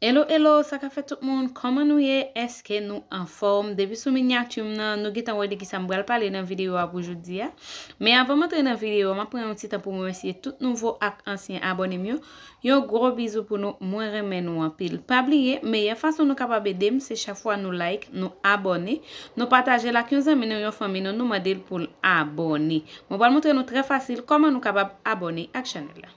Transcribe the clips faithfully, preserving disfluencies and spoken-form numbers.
Hello, hello, sa k ap fèt tout moun? Kòman nou ye? Èske nou anfòm? Depi sou minyati m nan, nou gentan wè de kisa m pral pale nan videyo a pou jodi a. Men avan m antre nan videyo a, m ap pran yon ti tan pou m remèsye tout nouvo ak ansyen abòne m yo. Yon gwo bizou pou nou, mwen renmen nou anpil. Pa bliye, meyè fason nou kapab ede m, se chak fwa nou like, nou abòne, nou pataje l ak yon zanmi nou, yon fanmi nou, nou mande l pou l abòne. Mwen pral montre nou trè fasil kòman nou kapab abòne ak chanèl la.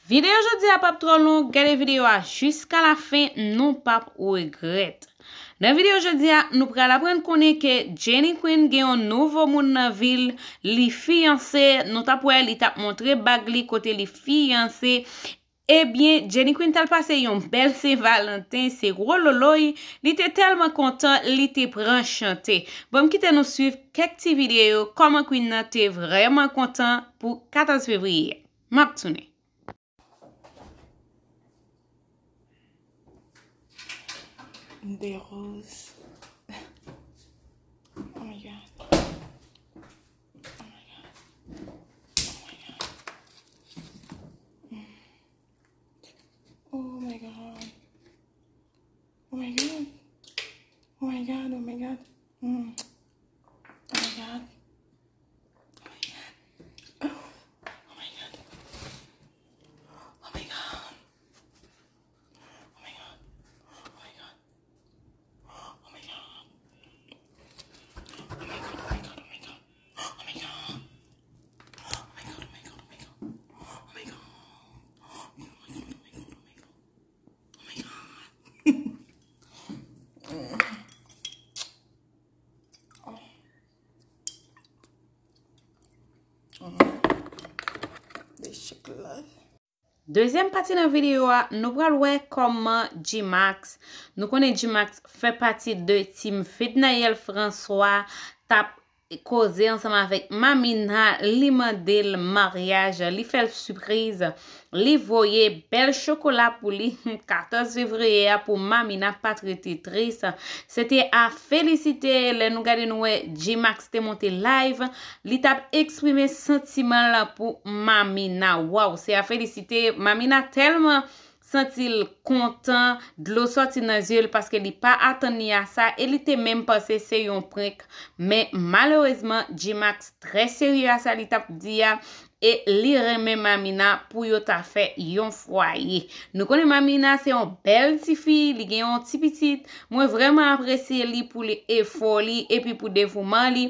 Videyo jodi a p ap twò long, gade videyo a jiska la fen, nou p ap regrèt. Nan videyo jodi a, nou pral aprann konnen ke Jenny Queen gen yon nouvo moun nan vi l, li fiyanse, nou t ap wè li t ap montre bag li kote li fiyanse. Ebyen, Jenny Queen t al pase yon bèl Sen Valanten, se gwo loloy, li te tèlman kontan, li te pran chante. Ban m kite nou swiv kèk ti videyo kòman Queen nan te vrèman kontan pou katòz fevriye. M ap tounen. Des roses. Oh my God. Oh my God. Oh my God. Mm. Oh my God. Oh my God. Oh my God. Oh my God. Mm. Oh my God. Dezyèm pati nan videyo a, nou pral wè kòman G-Max, nou konnen G-Max fè pati de team Fednaelle François, t ap koze ansanm avèk Mamina, li mande l maryaj, li fè l sipriz, li voye bèl chokola pou li. Katòz fevriye a pou Mamina pa t rete tris. Se te a felisite. Lè nou gade, nou wè G-Max te monte live, li t ap eksprime santiman l pou Mamina. Waw, se a felisite. Mamina tèlman santi l kontan, dlo sòti nan zye l paske li pa atann li a sa e li te menm panse se yon prank. Men malerezman, G-Max trè serye a sa li t ap di a e li renmen Mamina pou yo ta fè yon fwaye. Nou konnen Mamina se yon bèl tifi, li gen yon ti pitit. Mwen vrèman apresye li pou li efò li epi pou devouman li.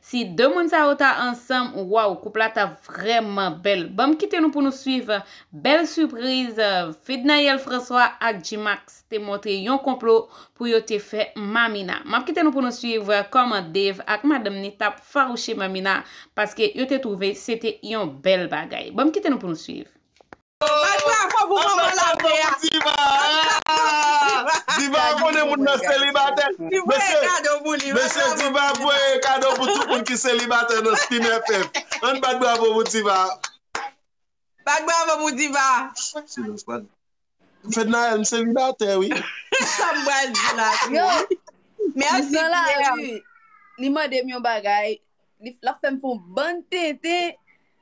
Si de moun sa yo ta ansanm, waw, koup la ta vrèman bèl. Ban m kite nou pou nou swiv bèl sipriz, Fednaelle François ak G-Max te montre yon konplo pou yo te fè Mamina. M ap kite nou pou nou swiv kòman Dave ak madanm ni t ap fawouche Mamina, paske yo te twouve se te yon bèl bagay. Ban m kite nou pou nou swiv. Bat bravo pou manman lame a. Diva, Diva konnen moun nan selibatè. Mesye, mesye, Diva voye kado pou tout moun ki selibatè nan Spin F M. Ann bat bravo pou Diva. Bat bravo pou Diva. Silans, pardon. Fednaelle, m selibatè, wi. Sa m pral di la tou. Yo, m Mèsi, nan Pierre. Lari, li mande m yon bagay, li, l ap fè m fè yon bann tenten.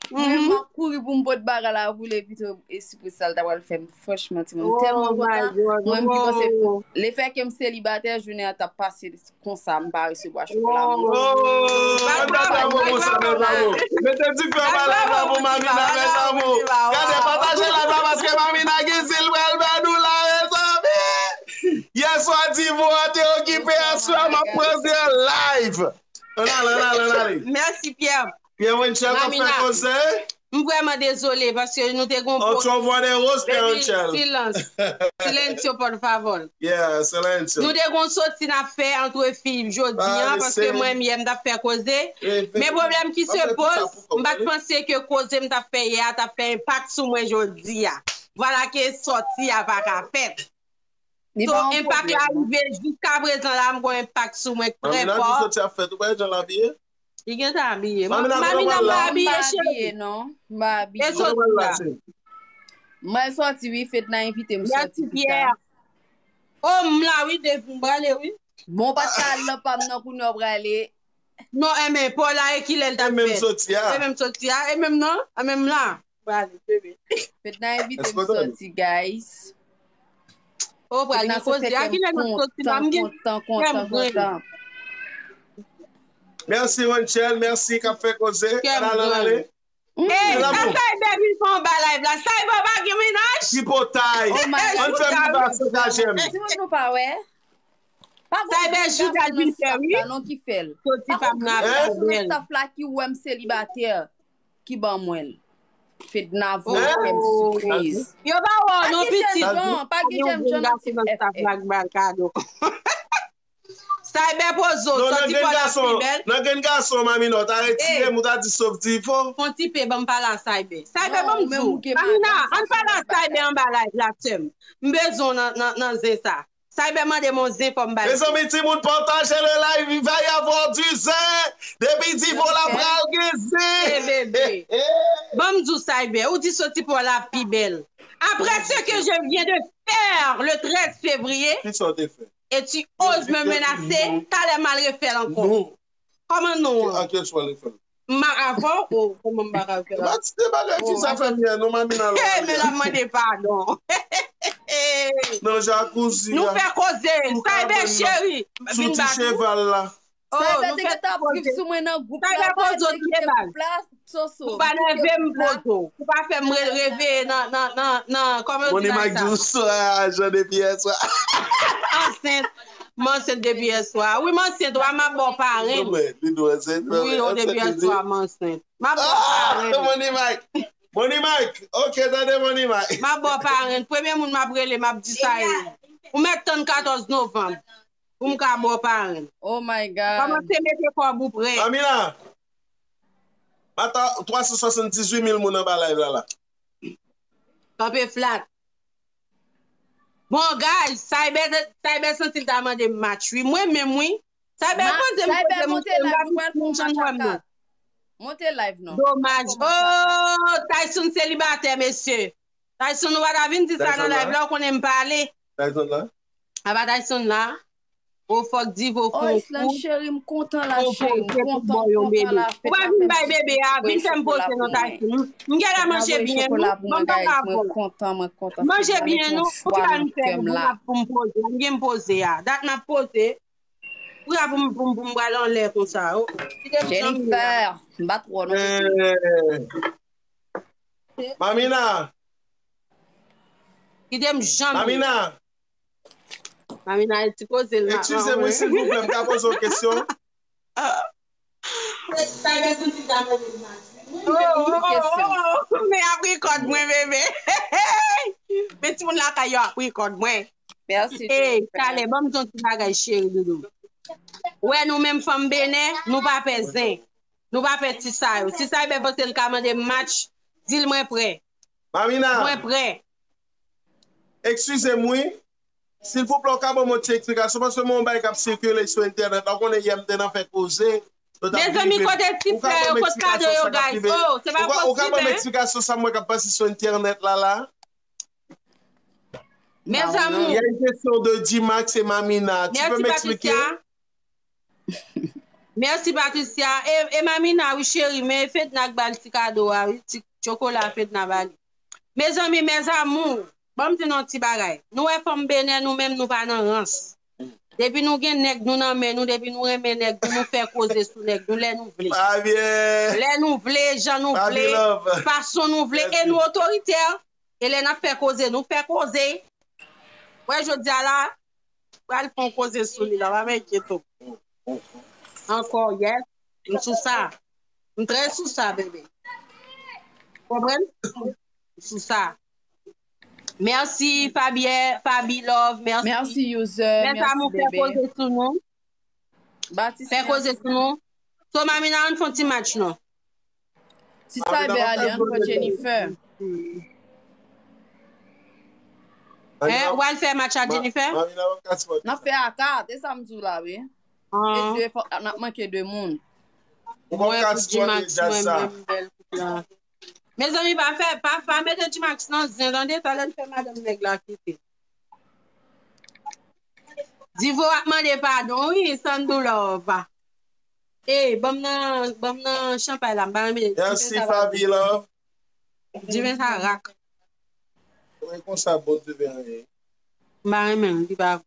Mwen, mhm, m ap kouri pou m pot bagay la pou li, pito, e sipriz sa l ta pral fè m. Franchman, timoun, m tèlman kontan. Oh my God, mwen, m pi panse, oh, lefètke m selibatè, jounen an t ap pase konsa, m pa resevwa chokola mwen. Oh, ann bat bravo pou sa, bèl bravo. Mete dife anba la, bravo, Mamina, mes amours. Gade, pataje la, paske Mamina gen zil pral ban nou la, mezanmi. Yè swa, Divo an te okipe, aswè a m ap pran zil live. Ann ale, ann ale, ann ale. Mèsi, Pierre. Pierre Wenchel k ap fè konsèy. M vrèman dezole paske nou te gon... Oh, tu envoies des roses, Pierre Wenchel. Silans. Silencio, por favor. Yeah, silencio. Nou te gon soti n ap fè antre fi jodi a, paske mwen, yè m t ap fè koze. Men pwoblèm ki se poz, m pa t panse ke koze m t ap fè yè a t ap fè enpak sou mwen jodi a. Vwala ke sòti a pa ka fèt. So, enpak la rive jiska prezan la, m gon enpak sou mwen trè fò. Mamina di sòti ap fèt, ou pa wè jan l abiye? Li gentan abiye. Mamina, Mamina, m pa abiye, cheri. Non, m pa abiye. E sòti la. Mwen sòti wi, Fedna envite m sòti pita. Oh, m la wi, Dave, m prale wi. Bon, w pa t ka al nan pa m nan kounye a w prale. Non, enmen, pa w la e kilè l t ap fèt? E menm sòti a. E menm sòti a, e menm non, e menm la. Prale, bebe. Fedna envite m sòti, guys. Oh, pral gen koze. A kilè n ap sòti la? M gen kontan, kontan, kontan. Mèsi, Rachel. Mèsi, k ap fè koze. Kè m gran. Ey, sa Cyber vin fè anba live la? Cyber pa gen mennaj? Tripotay. Ann fè m ba sou ka jèm. Timoun nou pa wè? Pa gon gason nan staff la non ki fè l. Pa gon gason nan staff la ki wè m selibatè ki ban mwen l. Fedna voye fè m sipriz. Yo pa wè w non pitit. Pa gen jènjan nan Team F F. Cyber pozo, sòti pa la pi bèl. Nan grenn gason, Maminot, a retire m, ou ta di Sof Divo. Fon ti pe, ban m pale a Cyber. Cyber, ban m di w. Amina, ann pale a Cyber anba live la, sè m. M bezwen w nan, nan, nan zen sa. Cyber mande m yon zen, fò m ba l. Mezanmi, timoun, pataje le live, il va y avoir du zen. Depi Divo la pral gen zen. Ban m di w, Cyber, ou di sòti pa w la pi bèl. Après ce que je viens de faire le treize février, et tu oses me menacer, talè m al refè l ankò. Kòman non an? An kesyon refè l. M a avè w, o, kòman m pa ka refè l? Ba ti de bagay, ti sa fè m yè, non, Mamina. Hey, men l ap mande padon. Nan jakouzi a. Nou fè koze, Cyber cheri. Sou ti cheval la. Cyber te gentan ap viv sou mwen nan gwoup la, pa te kite m plas. Soso. Ou pa nève m, Pozo. Ou pa fè m re-, reve nan, nan, nan, nan, kòman yo di bagay sa? Money Mike di w swa, jan depi yè swa. Ansent. M ansent depi yè swa. Wi, m ansent. Wa, m ap ba w parenn. Wi, o, depi yè swa, m ansent. M ap ba w parenn. Money Mike. Money Mike. Ok, tande Money Mike. M ap ba w parenn. Premye moun m ap rele, m ap di sa ye. Ou mèt tann katòz novanm. Pou m ka ba w parenn. Oh my God. Kòmanse mete kòb ou prè. Amina. Ata twa san swasanndizuit mil moun anba live la la. Kanpe flat. Bon, guys, Cyber, Cyber santi l ta mande m match, wi. Mwen menm, wi. Cyber poze m, poze m, poze m, poze m, poze m. Monte live non. Domaj. Oh, Tyson selibatè, mesye. Tyson, ou pa ta vin di sa nan live la, ou konnen m pale. Tyson la? Apa Tyson la? O fòk Divo fè yon kou. Island cheri, m kontan la, cheri, m kontan, m kontan la. Ou pa vin bay bebe a, vin fè m poze non, Tyson. M gen la manje byen, non. Mwen pa ka avè w. Manje byen, non. Ou pa vin fè m pou m poze. M gen m poze a. Dat m ap poze. Pou la pou m, pou m, pou m pral anlè konsa. Jennifer, m pa twò non. Mamina. Kite m janm. Mamina. Mamina, e ti koze l nan. Eskize m, silvouplè, m ka poze w kesyon? Oh, oh, oh, oh, oh. Men ap rekòd mwen, bebe. Men timoun lakay yo ap rekòd mwen. Mèsi. Ey, talè, ban m di yon ti bagay, cheri doudou. Wè, nou menm fanm Benè, nou pa fè zen. Nou pa fè ti sa yo. Si Cyber panse l ka mande m match, di l mwen prè. Mamina. Mwen prè. Eskize m, wi. Silvouplè, w ka ban mwen yon ti eksplikasyon, paske mwen yon bagay k ap sikile sou entènèt la, w konnen yè m te nan fè koze. Mezanmi, kote ti frè yo, kote kado yo, guys? Oh, se pa posib, hein? Ou ka ban m eksplikasyon sa m wè k ap pase sou entènèt la, la? Mes amours. Il y a une question de G-Max et Mamina. Tu peux m'expliquer? Merci, Patricia. E, e Mamina, wi, cheri, men Fedna k ba l ti kado a, wi, ti chokola Fedna ba li. Mezanmi, mes amours, ban m di nou yon ti bagay. Nou wè fanm Benè, nou menm, nou pa nan rans. Depi nou gen nèg nou nan men nou, depi nou renmen nèg nou, nou fè koze sou nèg nou lè nou vle. Lè nou vle, jan nou vle, fason nou vle, e nou otoritè. E lè n ap fè koze, nou fè koze. Wè, jodi a la, pral fè yon koze sou li la, pa enkyete w. Ankò, yes. M sou sa. M trè sou sa, bebe. Konprann? M sou sa. Mèsi, Fabie, Fabi Love, mèsi. Mèsi, user. Mèsi, bebe. Fè koze sou nou. Fè koze sou nou. So, Mamina, ann fè yon ti match, non. Si Cyber ale, ann pran Jennifer. Hein, ou al fè match a Jennifer? N ap fè a kat, e sa m di w la, wi. E de, fò, n ap manke de moun. Mwen pou G-Max, mwen menm, bèl koup la. Mezanmi, pa fè, pa, pa mete G-Max nan zen, tande, talè l fè madanm nèg la kite. Divo ap mande padon, wi, Sandoulova. Ey, ban m nan, ban m nan chanpay la, m pa renmen. Mèsi, Fabi Love. Diven sa rak. Mwen konsa bon diven ye. M pa renmen, li pa.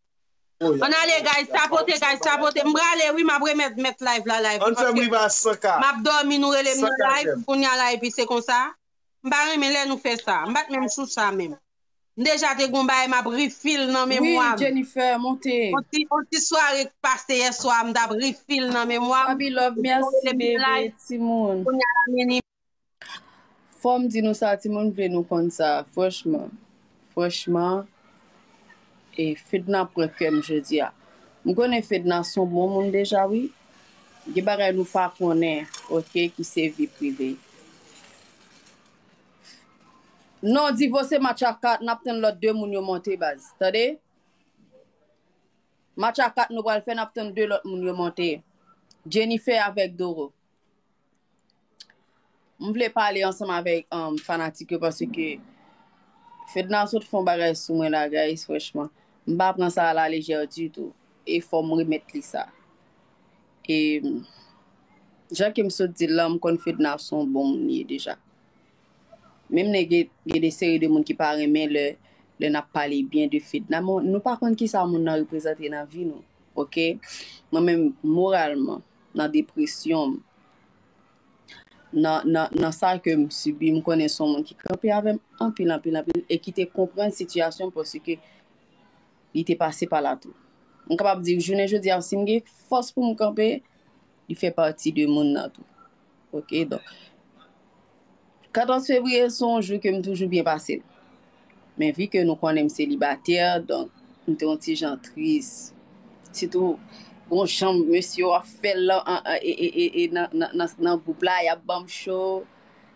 Ann ale, guys, tapote, guys, tapote. M prale, wi, m ap remèt mèt live la, live. Ann fè m rive a san K. M ap dòmi, nou rele m nan live, kounye a la, epi se konsa. M pa renmen lè nou fè sa. M pa t menm sou sa menm. M deja te gon bagay, m ap refill nan memwa m. Wi, Jennifer, monte. On ti, on ti sware k pase yè swa, m t ap refill nan memwa m. Fabi Love, mèsi, bebe, timoun. Kounye a la, men li Fò m di nou sa, timoun, vle nou konn sa. Franchman, franchman, e Fedna pran kè m jodi a. M konnen Fedna se yon bon moun deja, wi. Gen bagay nou pa konnen, oke, ki se vi prive. Non, Divo se match a kat, n ap tann lòt de moun yo monte, baz. Tande? Match a kat nou pral fè, n ap tann de lòt moun yo monte. Jennifer avèk Doro. M vle pale ansanm avèk, um, fanatik yo, paske Fedna sot fè yon bagay sou mwen la, guys, franchman. M pa pran sa a la lejè ditou. E fò m remèt li sa. E, jan ke m sot di l lan, m konn Fedna se yon bon moun li ye deja. Menm nèg gen, gen de seri de moun ki pa renmen lè, lè n ap pale byen de Fedna. Men nou pa konn kisa moun nan reprezante nan vi nou, oke? Mwen menm, moralman, nan depresyon m, nan, nan, nan sa ke m sibi, m konnen se yon moun ki kanpe avè m anpil, anpil, anpil, e ki te konprann sitiyasyon m paske li te pase pa la tou. M kapab di, jounen jodi a, si m gen fòs pou m kanpe, li fè pati de moun nan tou. Oke, donk, katòz fevriye se yon jou ke m toujou byen pase l. Men vi ke nou konnen m selibatè, donk, m te yon ti jan tris. Sitou, bon, jan mesye yo ap fè l lan, an, an, e, e, e, e, nan, nan, nan, nan gwoup la, y ap ban m cho,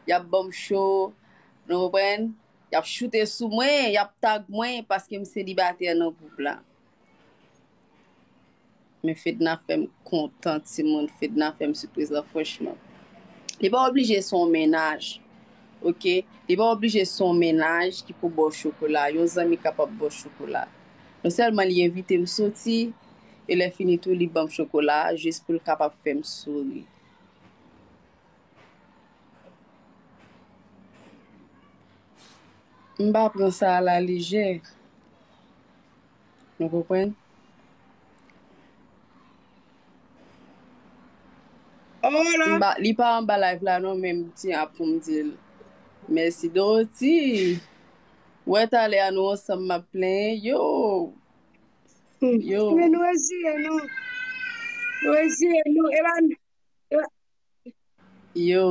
y ap ban m cho, nou konprann? Y ap choute sou mwen, y ap tag mwen paske m selibatè nan gwoup la. Men Fedna fè m kontan, timoun. Fedna fè m sipriz la, franchman. Li pa oblije se yon mennaj, oke? Li pa oblije se yon mennaj ki pou ba w chokola. Yon zanmi kapab ba w chokola. Non sèlman li envite m soti, e lè fini tou, li ban m chokola, jis pou l kapab fè m souri. M pa pran sa a la lejè. Nou konprann? M pa, li pa anba live la non, men m di a pou m di l. Mèsi, Dorothy. Wè talè a nou ansanm m ap plenyen. Yo. Yo. Men nou reziye nou. Nou reziye nou. E pa Yo,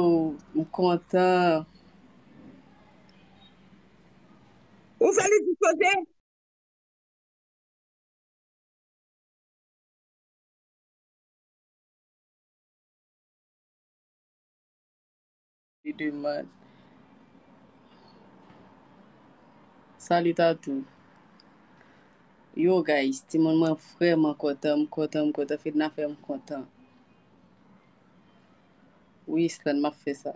m kontan. Ou fè li di koze? Li demann. Salut à tous. Yo, guys, timoun mwen vrèman kontan, m kontan, m kontan, Fedna fè m kontan. Wi, Island, m ap fè sa.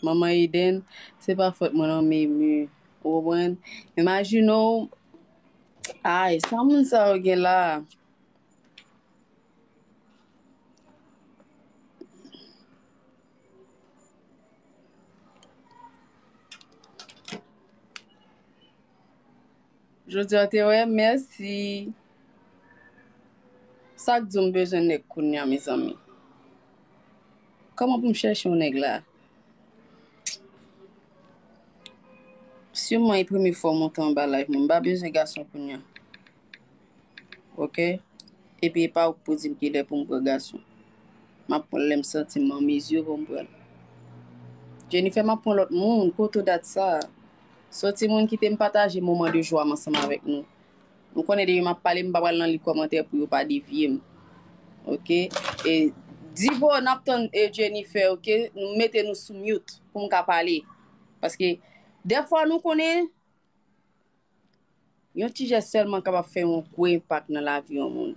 Manman Eden, se pa fòt mwen non, Mimi. Ou konprann? Imajine w, ay, sa moun sa yo gen la. Jodi a te wè, mèsi. Sa k di w m bezwen nèg kounye a, mezanmi? Kòman pou m chèche yon nèg la? Siman e premye fwa w monte anba live mwen, m pa bezwen gason kounye a. Oke? Epi e pa ou k pou di m kilè pou m pran gason. M ap pran l lè m santi m an mezi pou m pran l. Jennifer, m ap pran lòt moun, kote w dat sa? Soti moun kite m pataje moman de jwa m ansanm avèk nou. M konnen depi m ap pale, m pa pral nan li kòmantè pou yo pa devye m. Oke? E Divo, n ap tann, e, Jennifer, oke? Nou mete nou sou mute pou m ka pale. Paske dèfwa nou konnen yon ti jès sèlman kapab fè yon gwo enpak nan lavi yon moun.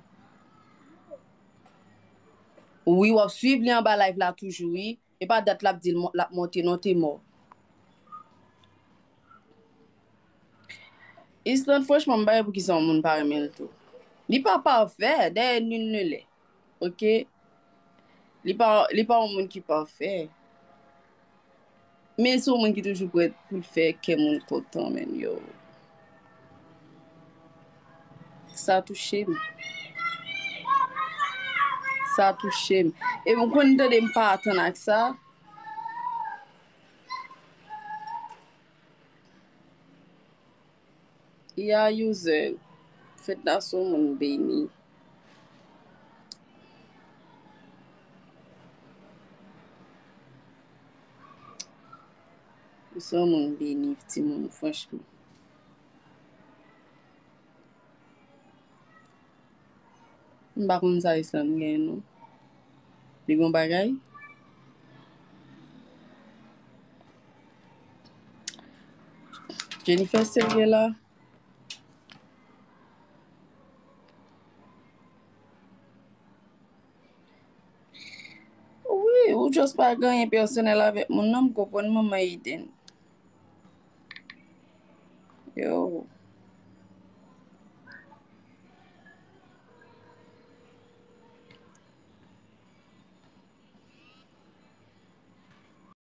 Wi, w ap swiv li anba live la toujou, wi. E pa dat l ap di l ap monte non, te mò. Island, franchman, m pa wè poukisa yon moun pa renmen l tou. Li pa pafè, dèyè nil ne lè. Oke? Li pa, li pa yon moun ki pafè. Men se yon moun ki toujou prè pou l fè kè moun kontan, men yo. Sa touche m. Sa touche m. E m konn tande m pa atann ak sa. Ya user, fèt la sou moun beni. Ou se yon moun beni, timoun, franchman. M pa konn sa Islande gen non. Li gon bagay? Jennifer serye la. Wi, ou just pa gen anyen pèsonèl avèk moun nan, m konprann manman Eden. Yo.